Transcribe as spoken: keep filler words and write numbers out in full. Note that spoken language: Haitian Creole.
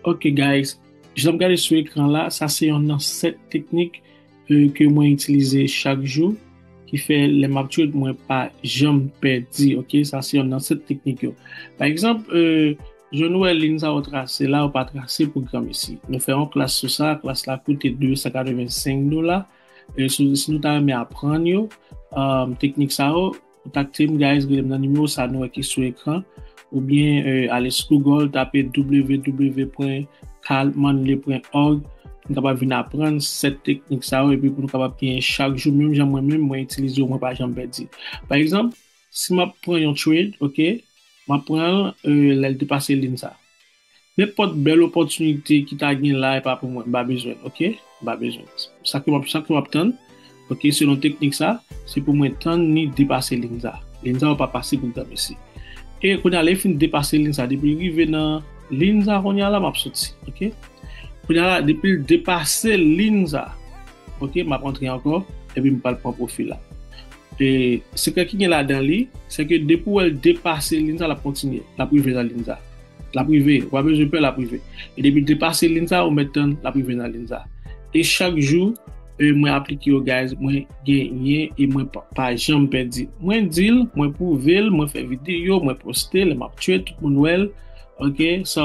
Ok guys, jan m gade sou ekran la, sa se yon nan sèt teknik euh, ke mwen itilize chak jou, ki fè lè m ap trade, mwen pa janm pèdi, ok? Sa se yon nan sèt teknik yo. Pa egzanp, euh, jan nou wè liy sa yo trase la, yo pa trase pou granmesi. Nou fè yon klas sou sa, klas la koute de san katrevensenk dola. Euh, si, si nou ta renmen aprann yo, euh, teknik sa yo, kontakte m, guys, rele m nan nimewo sa nou wè ki sou ekran, oubyen euh, ale sou Google, tape www.carlmanley.org, pou nou kapab vin aprann sèt teknik sa yo, epi pou nou kapab genyen chak jou, menm jan mwen menm, mwen itilize yo, mwen pa janm pèdi. Pa egzanp, si m ap pran yon trade, ok, m ap pran l euh, lè l depase liy sa. Nenpòt bèl opòtinite ki ta gen la, e pa pou mwen, m pa bezwen l, ok? M pa bezwen l. Sa ke m ap, sa ke m ap tann, ok, selon teknik sa, se pou mwen tann ni depase liy sa. Liy sa yo pa pase pou granmesi. E kounye a, lè fin depase liy sa, depi l rive nan liy sa, kounye a la, m ap soti, ok? Kounye a la, depi l depase liy sa, ok, m ap antre ankò, epi m pral pran pwofi la. E sekrè ki gen ladan li, se ke depi w wè l depase liy sa, l ap kontinye, l ap rive nan liy sa. L ap rive, ou pa bezwen pè, l ap rive. E depi l depase liy sa, ou mèt tann, l ap rive nan liy sa. E chak jou, e mwen aplike yo, guys, mwen genyen e mwen pa, pa janm pèdi. Mwen di l, mwen pwouve l, mwen fè videyo, mwen poste, lè m ap trade, tout moun wè l. Ok, so,